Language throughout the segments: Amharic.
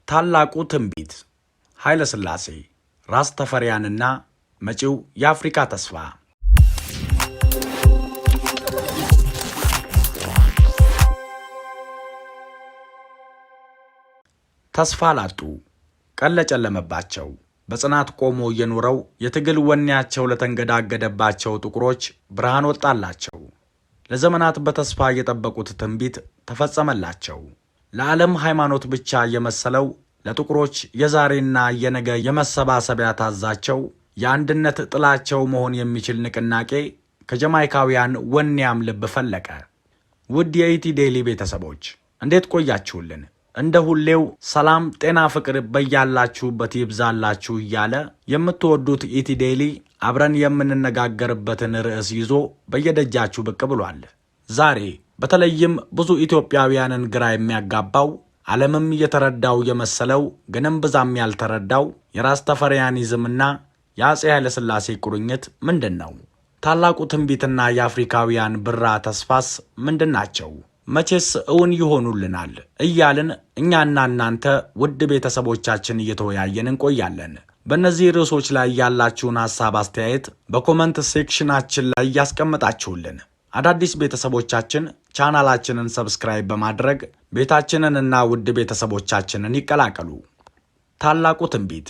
ታላቁ ትንቢት፣ ኃይለ ሥላሴ፣ ራስ ተፈሪያንና መጪው የአፍሪካ ተስፋ። ተስፋ ላጡ፣ ቀን ለጨለመባቸው፣ በጽናት ቆሞ እየኖረው የትግል ወኔያቸው ለተንገዳገደባቸው ጥቁሮች ብርሃን ወጣላቸው። ለዘመናት በተስፋ የጠበቁት ትንቢት ተፈጸመላቸው። ለዓለም ሃይማኖት ብቻ የመሰለው ለጥቁሮች የዛሬና የነገ የመሰባሰቢያ ታዛቸው የአንድነት ጥላቸው መሆን የሚችል ንቅናቄ ከጀማይካውያን ወኔያም ልብ ፈለቀ። ውድ የኢቲ ዴይሊ ቤተሰቦች፣ እንዴት ቆያችሁልን? እንደ ሁሌው ሰላም፣ ጤና፣ ፍቅር በያላችሁበት ይብዛላችሁ እያለ የምትወዱት ኢቲ ዴይሊ አብረን የምንነጋገርበትን ርዕስ ይዞ በየደጃችሁ ብቅ ብሏል። ዛሬ በተለይም ብዙ ኢትዮጵያውያንን ግራ የሚያጋባው፣ ዓለምም የተረዳው የመሰለው ግንም ብዛም ያልተረዳው የራስ ተፈሪያኒዝምና የአፄ ኃይለሥላሴ ቁርኝት ምንድን ነው? ታላቁ ትንቢትና የአፍሪካውያን ብራ ተስፋስ ምንድን ናቸው? መቼስ እውን ይሆኑልናል እያልን እኛና እናንተ ውድ ቤተሰቦቻችን እየተወያየን እንቆያለን። በእነዚህ ርዕሶች ላይ ያላችሁን ሐሳብ፣ አስተያየት በ comment section ኣችን ላይ ያስቀምጣችሁልን። አዳዲስ ቤተሰቦቻችን ቻናላችንን subscribe በማድረግ ቤታችንንና ውድ ቤተሰቦቻችንን ይቀላቀሉ። ታላቁ ትንቢት።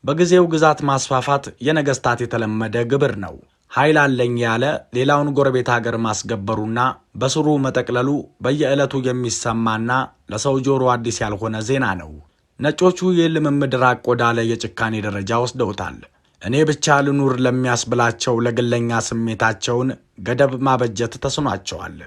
በጊዜው ግዛት ማስፋፋት የነገስታት የተለመደ ግብር ነው። ኃይል አለኝ ያለ ሌላውን ጎረቤት ሀገር ማስገበሩና በስሩ መጠቅለሉ በየዕለቱ የሚሰማና ለሰው ጆሮ አዲስ ያልሆነ ዜና ነው። ነጮቹ ይህን ልምምድ ራቅ ወዳለ የጭካኔ ደረጃ ወስደውታል። እኔ ብቻ ልኑር ለሚያስብላቸው ለግለኛ ስሜታቸውን ገደብ ማበጀት ተስኗቸዋል።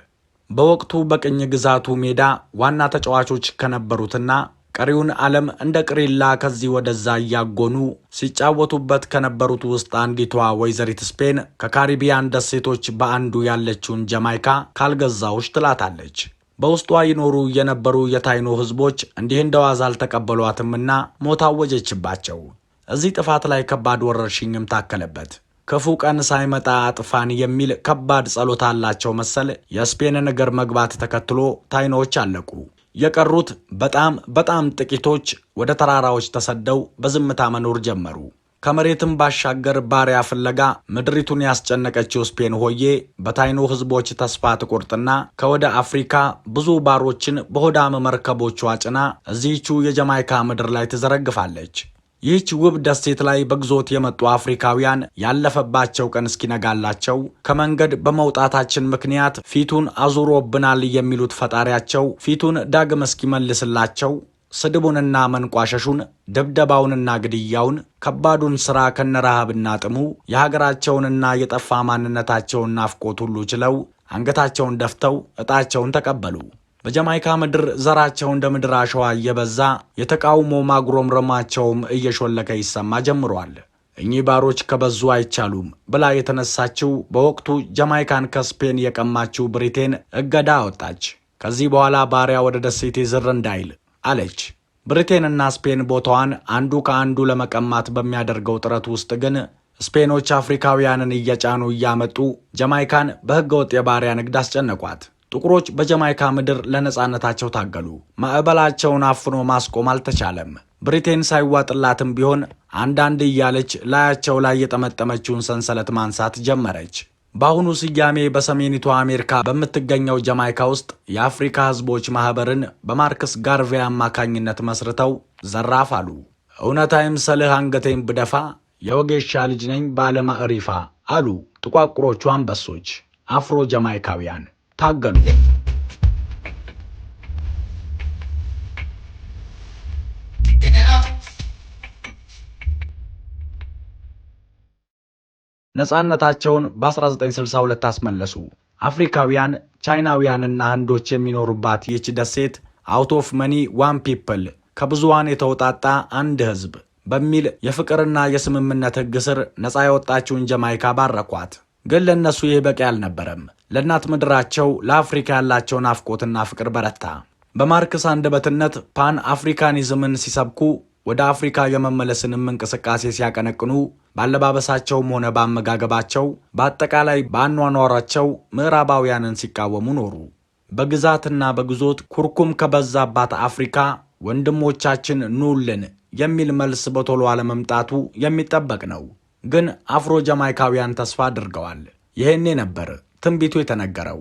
በወቅቱ በቅኝ ግዛቱ ሜዳ ዋና ተጫዋቾች ከነበሩትና ቀሪውን ዓለም እንደ ቅሪላ ከዚህ ወደዛ እያጎኑ ሲጫወቱበት ከነበሩት ውስጥ አንዲቷ ወይዘሪት ስፔን ከካሪቢያን ደሴቶች በአንዱ ያለችውን ጀማይካ ካልገዛሁሽ ትላታለች። በውስጧ ይኖሩ የነበሩ የታይኖ ሕዝቦች እንዲህ እንደዋዛ አልተቀበሏትምና ሞት አወጀችባቸው። እዚህ ጥፋት ላይ ከባድ ወረርሽኝም ታከለበት። ክፉ ቀን ሳይመጣ አጥፋን የሚል ከባድ ጸሎት አላቸው መሰል የስፔንን እግር መግባት ተከትሎ ታይኖዎች አለቁ። የቀሩት በጣም በጣም ጥቂቶች ወደ ተራራዎች ተሰደው በዝምታ መኖር ጀመሩ። ከመሬትም ባሻገር ባሪያ ፍለጋ ምድሪቱን ያስጨነቀችው ስፔን ሆዬ በታይኖ ሕዝቦች ተስፋ ትቆርጥና ከወደ አፍሪካ ብዙ ባሮችን በሆዳም መርከቦቿ ጭና እዚህቹ የጀማይካ ምድር ላይ ትዘረግፋለች። ይህች ውብ ደሴት ላይ በግዞት የመጡ አፍሪካውያን ያለፈባቸው ቀን እስኪነጋላቸው ከመንገድ በመውጣታችን ምክንያት ፊቱን አዙሮብናል የሚሉት ፈጣሪያቸው ፊቱን ዳግም እስኪመልስላቸው ስድቡንና መንቋሸሹን፣ ድብደባውንና ግድያውን፣ ከባዱን ሥራ ከነረሃብና ጥሙ፣ የሀገራቸውንና የጠፋ ማንነታቸውን ናፍቆት ሁሉ ችለው አንገታቸውን ደፍተው ዕጣቸውን ተቀበሉ። በጀማይካ ምድር ዘራቸው እንደ ምድር አሸዋ እየበዛ የተቃውሞ ማጉረምረማቸውም እየሾለከ ይሰማ ጀምሯል። እኚህ ባሮች ከበዙ አይቻሉም ብላ የተነሳችው በወቅቱ ጀማይካን ከስፔን የቀማችው ብሪቴን እገዳ አወጣች። ከዚህ በኋላ ባሪያ ወደ ደሴቴ ዝር እንዳይል አለች። ብሪቴንና ስፔን ቦታዋን አንዱ ከአንዱ ለመቀማት በሚያደርገው ጥረት ውስጥ ግን ስፔኖች አፍሪካውያንን እየጫኑ እያመጡ ጀማይካን በሕገወጥ የባሪያ ንግድ አስጨነቋት። ጥቁሮች በጀማይካ ምድር ለነፃነታቸው ታገሉ። ማዕበላቸውን አፍኖ ማስቆም አልተቻለም። ብሪቴን ሳይዋጥላትም ቢሆን አንዳንድ እያለች ላያቸው ላይ የጠመጠመችውን ሰንሰለት ማንሳት ጀመረች። በአሁኑ ስያሜ በሰሜኒቷ አሜሪካ በምትገኘው ጀማይካ ውስጥ የአፍሪካ ሕዝቦች ማኅበርን በማርከስ ጋርቬ አማካኝነት መስርተው ዘራፍ አሉ። እውነት አይምሰልህ አንገቴን ብደፋ የወጌሻ ልጅ ነኝ ባለማዕሪፋ አሉ ጥቋቁሮቹ አንበሶች። አፍሮ ጀማይካውያን ታገሉ። ነፃነታቸውን በ1962 አስመለሱ። አፍሪካውያን፣ ቻይናውያንና ህንዶች የሚኖሩባት ይህች ደሴት "out of many, one people"፣ ከብዙዋን የተውጣጣ አንድ ህዝብ በሚል የፍቅርና የስምምነት ህግ ስር ነፃ የወጣችውን ጀማይካ ባረኳት። ግን ለእነሱ ይህ በቂ አልነበረም። ለእናት ምድራቸው ለአፍሪካ ያላቸው ናፍቆትና ፍቅር በረታ። በማርክስ አንደበትነት ፓን አፍሪካኒዝምን ሲሰብኩ፣ ወደ አፍሪካ የመመለስንም እንቅስቃሴ ሲያቀነቅኑ፣ ባለባበሳቸውም ሆነ በአመጋገባቸው፣ በአጠቃላይ በአኗኗራቸው ምዕራባውያንን ሲቃወሙ ኖሩ። በግዛትና በግዞት ኩርኩም ከበዛባት አፍሪካ ወንድሞቻችን ኑልን የሚል መልስ በቶሎ አለመምጣቱ የሚጠበቅ ነው። ግን አፍሮ ጃማይካውያን ተስፋ አድርገዋል። ይሄኔ ነበር ትንቢቱ የተነገረው፣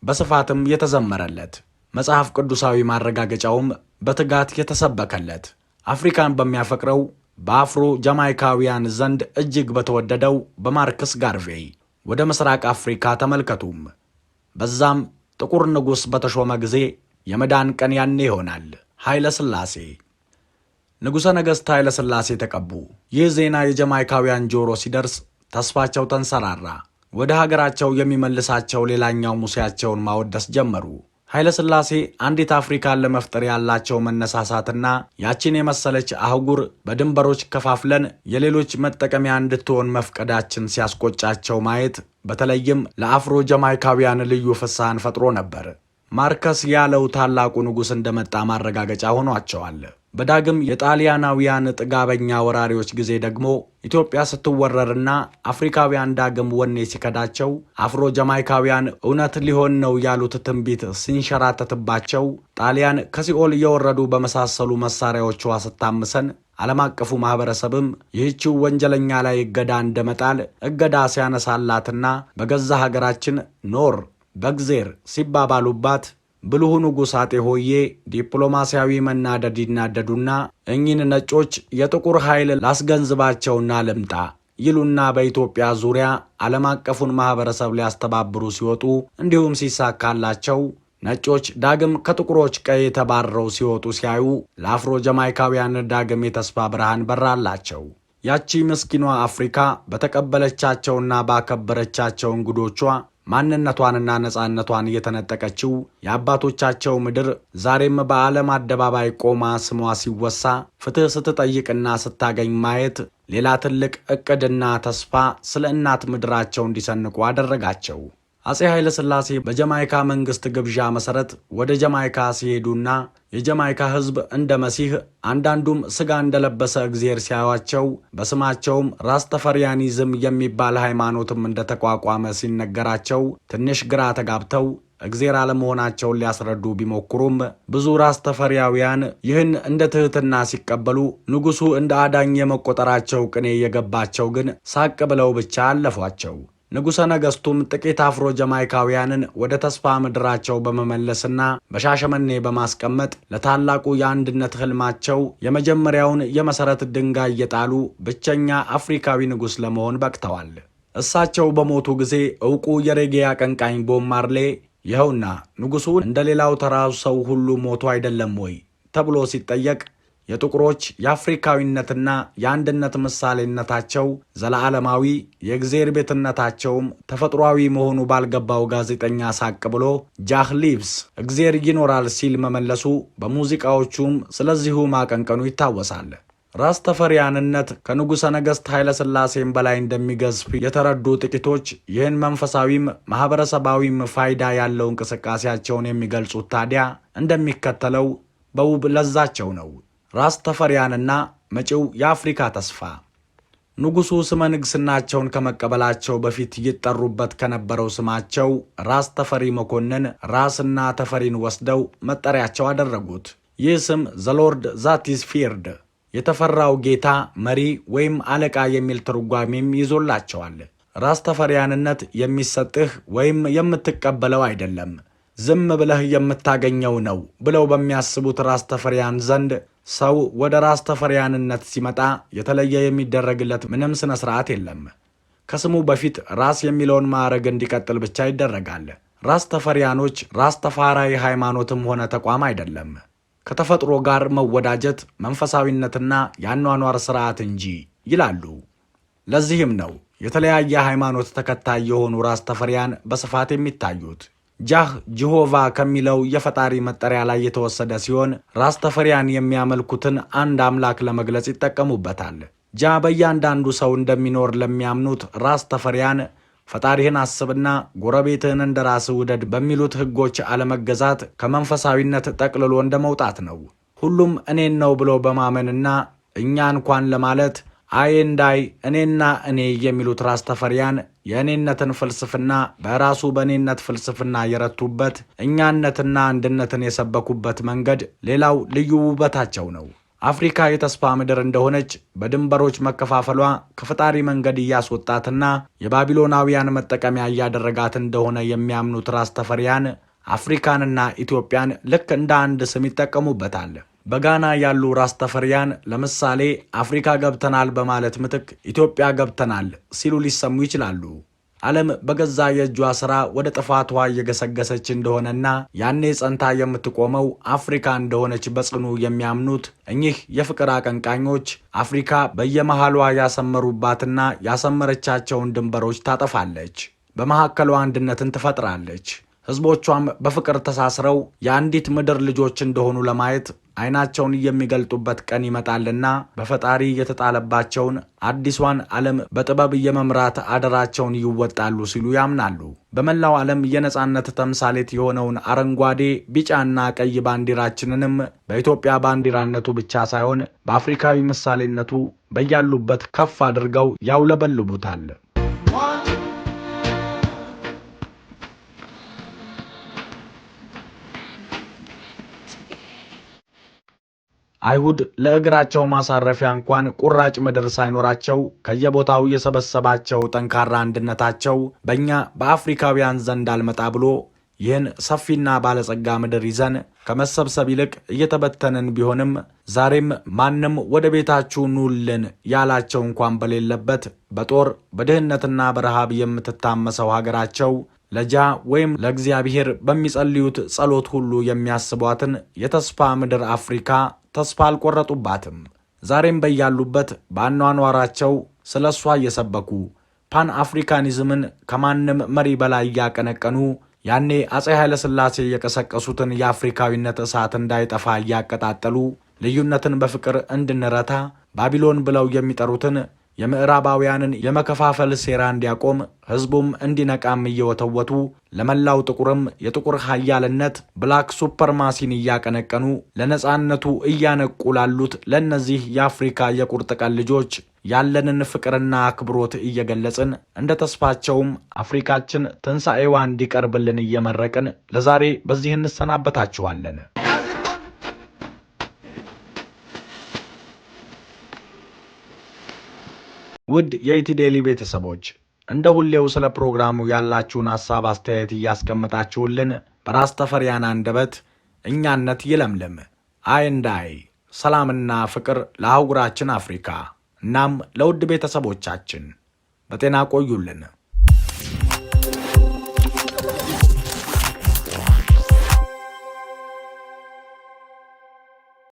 በስፋትም የተዘመረለት፣ መጽሐፍ ቅዱሳዊ ማረጋገጫውም በትጋት የተሰበከለት፣ አፍሪካን በሚያፈቅረው በአፍሮ ጃማይካውያን ዘንድ እጅግ በተወደደው በማርከስ ጋርቬይ። ወደ ምስራቅ አፍሪካ ተመልከቱም። በዛም ጥቁር ንጉሥ በተሾመ ጊዜ የመዳን ቀን ያኔ ይሆናል። ኃይለ ሥላሴ፣ ንጉሠ ነገሥት ኃይለ ሥላሴ ተቀቡ። ይህ ዜና የጀማይካውያን ጆሮ ሲደርስ ተስፋቸው ተንሰራራ። ወደ ሀገራቸው የሚመልሳቸው ሌላኛው ሙሴያቸውን ማወደስ ጀመሩ። ኃይለ ሥላሴ አንዲት አፍሪካን ለመፍጠር ያላቸው መነሳሳትና ያቺን የመሰለች አህጉር በድንበሮች ከፋፍለን የሌሎች መጠቀሚያ እንድትሆን መፍቀዳችን ሲያስቆጫቸው ማየት በተለይም ለአፍሮ ጀማይካውያን ልዩ ፍስሐን ፈጥሮ ነበር። ማርከስ ያለው ታላቁ ንጉሥ እንደመጣ ማረጋገጫ ሆኗቸዋል። በዳግም የጣሊያናውያን ጥጋበኛ ወራሪዎች ጊዜ ደግሞ ኢትዮጵያ ስትወረርና አፍሪካውያን ዳግም ወኔ ሲከዳቸው፣ አፍሮ ጀማይካውያን እውነት ሊሆን ነው ያሉት ትንቢት ሲንሸራተትባቸው፣ ጣሊያን ከሲኦል እየወረዱ በመሳሰሉ መሳሪያዎቿ ስታምሰን፣ ዓለም አቀፉ ማኅበረሰብም ይህችው ወንጀለኛ ላይ እገዳ እንደመጣል እገዳ ሲያነሳላትና በገዛ ሀገራችን ኖር በእግዜር ሲባባሉባት፣ ብልሁ ንጉሥ አጤ ሆዬ ዲፕሎማሲያዊ መናደድ ይናደዱና እኚህን ነጮች የጥቁር ኃይል ላስገንዝባቸውና ልምጣ ይሉና በኢትዮጵያ ዙሪያ ዓለም አቀፉን ማኅበረሰብ ሊያስተባብሩ ሲወጡ፣ እንዲሁም ሲሳካላቸው፣ ነጮች ዳግም ከጥቁሮች ቀዬ ተባረው ሲወጡ ሲያዩ ለአፍሮ ጀማይካውያን ዳግም የተስፋ ብርሃን በራላቸው። ያቺ ምስኪኗ አፍሪካ በተቀበለቻቸውና ባከበረቻቸው እንግዶቿ ማንነቷንና ነፃነቷን እየተነጠቀችው የአባቶቻቸው ምድር ዛሬም በዓለም አደባባይ ቆማ ስሟ ሲወሳ ፍትሕ ስትጠይቅና ስታገኝ ማየት ሌላ ትልቅ ዕቅድና ተስፋ ስለ እናት ምድራቸው እንዲሰንቁ አደረጋቸው። አጼ ኃይለ ሥላሴ በጀማይካ መንግሥት ግብዣ መሠረት ወደ ጀማይካ ሲሄዱና የጀማይካ ሕዝብ እንደ መሲህ፣ አንዳንዱም ሥጋ እንደለበሰ እግዜር ሲያዩአቸው፣ በስማቸውም ራስተፈሪያኒዝም የሚባል ሃይማኖትም እንደተቋቋመ ሲነገራቸው ትንሽ ግራ ተጋብተው እግዜር አለመሆናቸውን ሊያስረዱ ቢሞክሩም፣ ብዙ ራስተፈሪያውያን ይህን እንደ ትሕትና ሲቀበሉ፣ ንጉሡ እንደ አዳኝ የመቆጠራቸው ቅኔ የገባቸው ግን ሳቅ ብለው ብቻ አለፏቸው። ንጉሠ ነገሥቱም ጥቂት አፍሮ ጀማይካውያንን ወደ ተስፋ ምድራቸው በመመለስና በሻሸመኔ በማስቀመጥ ለታላቁ የአንድነት ህልማቸው የመጀመሪያውን የመሠረት ድንጋይ የጣሉ ብቸኛ አፍሪካዊ ንጉሥ ለመሆን በቅተዋል። እሳቸው በሞቱ ጊዜ ዕውቁ የሬጌ አቀንቃኝ ቦብ ማርሌ ይኸውና ንጉሡ እንደ ሌላው ተራ ሰው ሁሉ ሞቶ አይደለም ወይ ተብሎ ሲጠየቅ፣ የጥቁሮች የአፍሪካዊነትና የአንድነት ምሳሌነታቸው ዘለዓለማዊ፣ የእግዜር ቤትነታቸውም ተፈጥሯዊ መሆኑ ባልገባው ጋዜጠኛ ሳቅ ብሎ "Jah lives፣ እግዜር ይኖራል" ሲል መመለሱ፣ በሙዚቃዎቹም ስለዚሁ ማቀንቀኑ ይታወሳል። ራስ ተፈሪያንነት ከንጉሠ ነገሥት ኃይለ ሥላሴም በላይ እንደሚገዝፍ የተረዱ ጥቂቶች ይህን መንፈሳዊም ማኅበረሰባዊም ፋይዳ ያለው እንቅስቃሴያቸውን የሚገልጹት ታዲያ እንደሚከተለው በውብ ለዛቸው ነው። ራስ ተፈሪያንና መጪው የአፍሪካ ተስፋ። ንጉሡ ስመ ንግሥናቸውን ከመቀበላቸው በፊት ይጠሩበት ከነበረው ስማቸው ራስ ተፈሪ መኮንን ራስና ተፈሪን ወስደው መጠሪያቸው አደረጉት። ይህ ስም "the Lord that is feared"፣ የተፈራው ጌታ፣ መሪ ወይም አለቃ የሚል ትርጓሜም ይዞላቸዋል። ራስ ተፈሪያንነት የሚሰጥህ ወይም የምትቀበለው አይደለም፣ ዝም ብለህ የምታገኘው ነው ብለው በሚያስቡት ራስ ተፈሪያን ዘንድ ሰው ወደ ራስ ተፈሪያንነት ሲመጣ የተለየ የሚደረግለት ምንም ሥነ ሥርዓት የለም። ከስሙ በፊት ራስ የሚለውን ማዕረግ እንዲቀጥል ብቻ ይደረጋል። ራስ ተፈሪያኖች ራስ ተፋራዊ ሃይማኖትም ሆነ ተቋም አይደለም፣ ከተፈጥሮ ጋር መወዳጀት፣ መንፈሳዊነትና የአኗኗር ስርዓት እንጂ ይላሉ። ለዚህም ነው የተለያየ ሃይማኖት ተከታይ የሆኑ ራስ ተፈሪያን በስፋት የሚታዩት። ጃህ ጂሆቫ ከሚለው የፈጣሪ መጠሪያ ላይ የተወሰደ ሲሆን ራስ ተፈሪያን የሚያመልኩትን አንድ አምላክ ለመግለጽ ይጠቀሙበታል። ጃ በእያንዳንዱ ሰው እንደሚኖር ለሚያምኑት ራስ ተፈሪያን ፈጣሪህን አስብና ጎረቤትህን እንደ ራስህ ውደድ በሚሉት ሕጎች አለመገዛት ከመንፈሳዊነት ጠቅልሎ እንደ መውጣት ነው። ሁሉም እኔን ነው ብሎ በማመንና እኛ እንኳን ለማለት I and I፣ እኔና እኔ የሚሉት ራስ ተፈሪያን የእኔነትን ፍልስፍና በራሱ በእኔነት ፍልስፍና የረቱበት፣ እኛነትና አንድነትን የሰበኩበት መንገድ ሌላው ልዩ ውበታቸው ነው። አፍሪካ የተስፋ ምድር እንደሆነች በድንበሮች መከፋፈሏ ከፈጣሪ መንገድ እያስወጣትና የባቢሎናውያን መጠቀሚያ እያደረጋት እንደሆነ የሚያምኑት ራስ ተፈሪያን አፍሪካንና ኢትዮጵያን ልክ እንደ አንድ ስም ይጠቀሙበታል። በጋና ያሉ ራስ ተፈሪያን ለምሳሌ አፍሪካ ገብተናል በማለት ምትክ ኢትዮጵያ ገብተናል ሲሉ ሊሰሙ ይችላሉ። ዓለም በገዛ የእጇ ሥራ ወደ ጥፋቷ እየገሰገሰች እንደሆነና ያኔ ጸንታ የምትቆመው አፍሪካ እንደሆነች በጽኑ የሚያምኑት እኚህ የፍቅር አቀንቃኞች አፍሪካ በየመሃሏ ያሰመሩባትና ያሰመረቻቸውን ድንበሮች ታጠፋለች፣ በመካከሏ አንድነትን ትፈጥራለች። ሕዝቦቿም በፍቅር ተሳስረው የአንዲት ምድር ልጆች እንደሆኑ ለማየት ዓይናቸውን የሚገልጡበት ቀን ይመጣልና በፈጣሪ የተጣለባቸውን አዲሷን ዓለም በጥበብ የመምራት አደራቸውን ይወጣሉ ሲሉ ያምናሉ። በመላው ዓለም የነጻነት ተምሳሌት የሆነውን አረንጓዴ፣ ቢጫና ቀይ ባንዲራችንንም በኢትዮጵያ ባንዲራነቱ ብቻ ሳይሆን በአፍሪካዊ ምሳሌነቱ በያሉበት ከፍ አድርገው ያውለበልቡታል። አይሁድ ለእግራቸው ማሳረፊያ እንኳን ቁራጭ ምድር ሳይኖራቸው ከየቦታው የሰበሰባቸው ጠንካራ አንድነታቸው በእኛ በአፍሪካውያን ዘንድ አልመጣ ብሎ ይህን ሰፊና ባለጸጋ ምድር ይዘን ከመሰብሰብ ይልቅ እየተበተንን ቢሆንም ዛሬም ማንም ወደ ቤታችሁ ኑልን ያላቸው እንኳን በሌለበት በጦር በድህነትና በረሃብ የምትታመሰው ሀገራቸው ለጃ ወይም ለእግዚአብሔር በሚጸልዩት ጸሎት ሁሉ የሚያስቧትን የተስፋ ምድር አፍሪካ ተስፋ አልቆረጡባትም። ዛሬም በያሉበት በአኗኗራቸው ስለ እሷ እየሰበኩ ፓን አፍሪካኒዝምን ከማንም መሪ በላይ እያቀነቀኑ ያኔ አፄ ኃይለሥላሴ የቀሰቀሱትን የአፍሪካዊነት እሳት እንዳይጠፋ እያቀጣጠሉ ልዩነትን በፍቅር እንድንረታ ባቢሎን ብለው የሚጠሩትን የምዕራባውያንን የመከፋፈል ሴራ እንዲያቆም ሕዝቡም እንዲነቃም እየወተወቱ ለመላው ጥቁርም የጥቁር ሀያልነት black supremacy ን እያቀነቀኑ ለነጻነቱ እያነቁ ላሉት ለእነዚህ የአፍሪካ የቁርጥ ቀን ልጆች ያለንን ፍቅርና አክብሮት እየገለጽን እንደ ተስፋቸውም አፍሪካችን ትንሣኤዋ እንዲቀርብልን እየመረቅን ለዛሬ በዚህ እንሰናበታችኋለን። ውድ የኢቲዴሊ ቤተሰቦች እንደ ሁሌው ስለ ፕሮግራሙ ያላችሁን ሐሳብ አስተያየት እያስቀመጣችሁልን በራስ ተፈሪያን አንደበት እኛነት ይለምልም I and I ሰላምና ፍቅር ለአህጉራችን አፍሪካ እናም ለውድ ቤተሰቦቻችን በጤና ቆዩልን።